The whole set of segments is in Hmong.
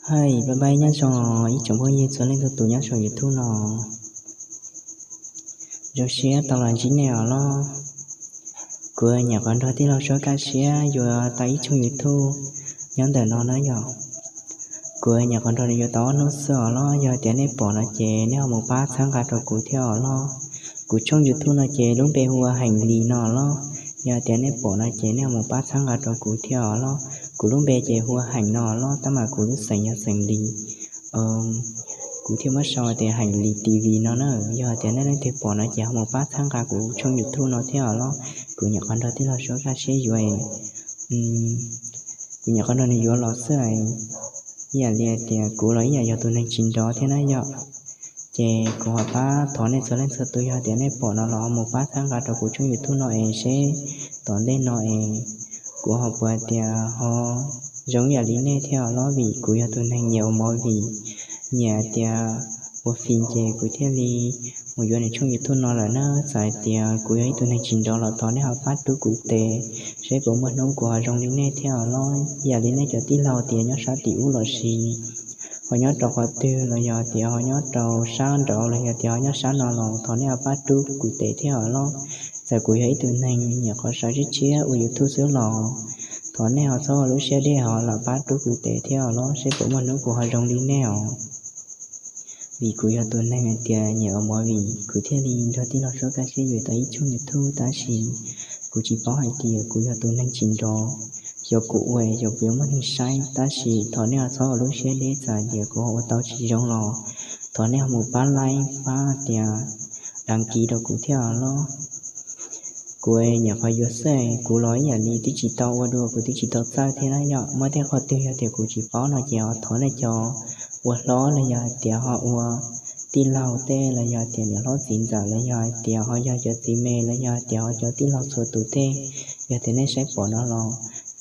Hais pab pab nyob zoo ib tsoom phooj ywg txhua leej txhua tus nyob saum YouTube no. Zoo siab tau los ntsib nej os los. Kuv nyuam qhuav nrog tij laug Suab Kaj Siab yuav tau ib tshooj YouTube nyob ntawm no na yom. Kuv nyuam qhuav nrog nws yuav tau ob hnub xwb os los, yog tias nej pom no ces nej ho mus pab txhawb nqa rau kuv thiab os los. Kuv tshooj YouTube no ces lub npe hu ua Heem Lis no los, yog tias nej pom no ces nej ho mus pab txhawb nqa rau kuv thiab os los. Kuv lub npe ces hu ua Heem no los, tab mas kuv lub xeem yog xeem Lis. Kuv thiaj muab sau tias Heem Lis TV no na. Yog tias nej leej twg pom no ces ho mus pab txhawb nqa kuv tshooj YouTube no thiab os los. Kuv nyuam qhuav nrog tij laug Suab Kaj Siab yuav, kuv nyuam qhuav nrog nws yuav los xwb. Ib yam li hais tias kuv los ib yam yog tus neeg tsis nrov thiab na yom. Ces kuv ho pab thov nej txhua leej txhua tus, yog tias nej pom no los ho mus pab txhawb nqa rau kuv tshooj YouTube no es seb tom ntej no es kuv ho puas tias ho zoo ib yam li nej thiab os los, vim kuv yog tus neeg nyiam ua movie, nyiam tias ua phim ces kuv thiaj li mus yuav nws tshooj YouTube no lawm na. Txawm hais tias kuv yog ib tug neeg tsis nrov los thov nej ho pab rub kuv tes seb puas muaj hnub kuv ho zoo li nej thiab os los. Ib yam li nej cov tij laug tias nyob sab tim ub los sis ho nyob rau qhov twg los yog tias ho nyob rau sab nraud los yog tias ho nyob sab no los thov nej ho pab rub kuv tes thiab os los. Txawm kuv yog ib tug neeg nyuam qhuav sawv tshiab tshiab ua YouTube xwb los thov nej ho txhob ua lub siab deb ho los pab rub kuv tes thiab os los, seb puas muaj hnub kuv ho zoo li nej os. Vim kuv yog tus neeg hais tias nyiam ua movie, kuv thiaj li nrog tij laug Suab Kaj Siab yuav tau ib tshooj YouTube, tab sis kuv tsis paub hais tias kuv yog tus neeg tsis nrov, xyov kuv ua xyov puas yuav muaj neeg saib, tab sis thov nej ho txhob ua lub siab deb, txawm hais tias kuv ho ua tau tsis zoo los thov nej ho mus pab like, pab tias đăng ký rau kuv thiab os los. Kuv nyuam qhuav yuav xwb, kuv los ib yam li twb tsis tau ua dua, kuv twb tsis tau txawj thiab na yom. Muaj tej qhov twg yog tias kuv tsis paub no ces ho thov nej cov ua hlob los yog hais tias ho ua tij laug tej los yog tias niam hlob txiv ntxawm los yog hais tias ho yog cov txiv me los yog hais tias ho cov tij laug txhua tus tej, yog tias nej saib pom no los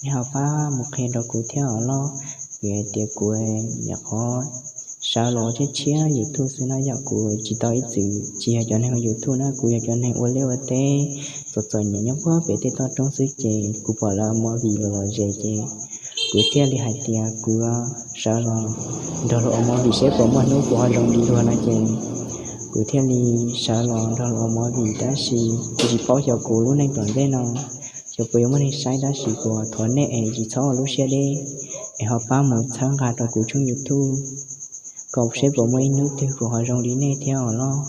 nej ho pab mus qhia rau kuv thiab os los. Vim hais tias kuv nyuam qhuav sawv los tshiab tshiab YouTube xwb na yom, kuv tsis tau ib txwm tsis yog cov neeg ua YouTube na, kuv yog cov neeg ua liaj ua teb txom txom nyem nyob puag pem tej toj roob xwb ces kuv pom lawv ua movie los lom zem ces kuv thiaj li hais tias kuv sawv los nrog luag ua movie seb puas muaj hnub kuv ho zoo li luag no ces kuv thiaj li sawv los nrog luag ua movie, tab sis kuv tsis paub xyov kuv lub neej tom ntej no xyov puas yuav muaj neeg saib, tab sis kuv thov nej es tsis txhob ua lub siab deb es ho pab mus txhawb nqa rau kuv tshooj YouTube kom seb puas muaj ib hnub twg kuv ho zoo li nej thiab os los.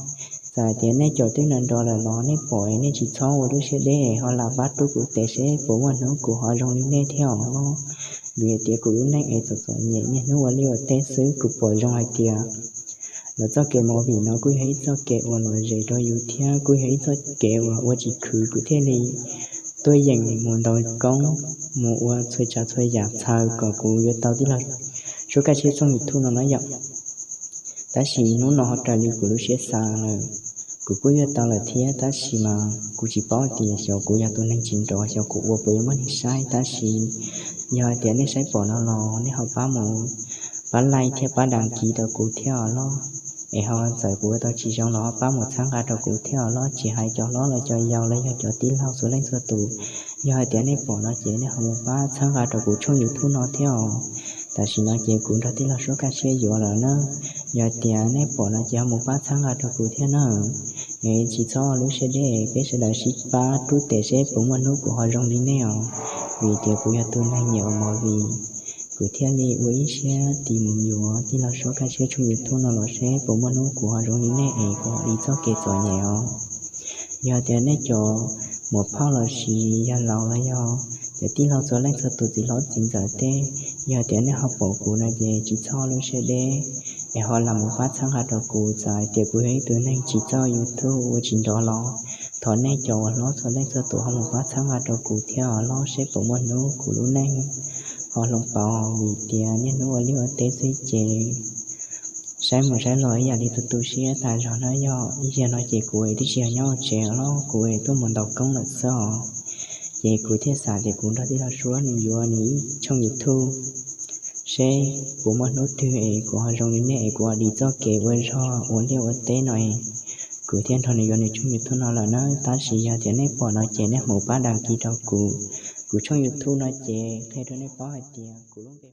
Txawm hais tias nej cov twb nrov nrov lawm los nej pom es nej tsis txhob ua lub siab deb es ho lam pab rub kuv tes seb puas muaj hnub kuv ho zoo li nej thiab os los. Vim hais tias kuv lub neej es txom txom nyem niaj hnub ua liaj ua teb xwb, kuv pom zoo hais tias lawv txoj kev movie no kuj yog ib txoj kev uas lom zem rau yus thiab kuj yog ib txoj kev uas ua tsis khwv, kuv thiaj li tuaj yeem mus ntaus koob, mus ua txhua tsav txhua yam txhawm kom kuv yuav tau tij laug Suab Kaj Siab tshooj YouTube no na yom. Tab sis hnub no ho raws li kuv lub siab xav lawm, kuv kuj yuav tau lawm thiab, tab sis mas kuv tsis paub tias xyov kuv yog tus neeg tsis nrov xyov kuv ua puas yuav muaj neeg saib, tab sis yog hais tias nej saib pom no los nej ho pab mus pab like thiab pab đăng ký rau kuv thiab os los. Es ho txawm kuv ua tau tsis zoo los ho pab mus txhawb nqa rau kuv thiab os los, tsis hais cov hlob los cov yau los yog cov tij laug txhua leej txhua tus. Yog hais tias nej pom no ces nej ho mus pab txhawb nqa rau kuv tshooj YouTube no thiab os. Tam sim no ces kuv nrog tij laug Suab Kaj Siab yuav lawm na. Yog hais tias nej pom no ces ho mus pab txhawb nqa rau kuv thiab na. Es tsis txhob ua lub siab deb, peb sawv daws sib pab rub tes seb puas muaj hnub kuv ho zoo li nej os. Vim tias kuv yog tus neeg nyiam ua movie, kuv thiaj li ua ib siab tig mus yuav tij laug Suab Kaj Siab tshooj YouTube no los seb puas muaj hnub kuv ho zoo li nej es kuv ho dim txoj kev txom nyem os. Yog tias nej cov muam phauj los sis yawg laus los yog cov tij laug txhua leej txhua tus txiv hlob txiv ntxawm tej, yog tias nej ho pom kuv no ces tsis txhob ua lub siab deb es ho lam mus pab txhawb nqa rau kuv, txawm hais tias kuv yog ib tug neeg tsis txawj YouTube ua tsis nrov los thov nej cov uas hlob txhua leej txhua tus ho mus pab txhawb nqa rau kuv thiab os los seb puas muaj hnub kuv lub neej ho hloov pauv, vim tias niaj hnub ua liaj ua teb xwb ces saib mus saib los ib yam li tu tu siab tas zog na. Yog ib zaug no ces kuv twb tsis yog nyob tsev los kuv tuaj mus ntaus koob lawm xwb os. Ces kuv thiaj xav tias kuv nrog tij laug Suab nws yuav nws ib tshooj YouTube seb puas muaj hnub twg es kuv ho zoo li nej es kuv ho dim txoj kev ua zog ua liaj ua teb no es kuv thiaj nrog nws yuav nws tshooj YouTube no lawm na. Tab sis yog tias nej pom no ces nej mus pab đăng ký rau kuv, kuv tshooj YouTube no ces qhia rau nej paub hais tias kuv lub npe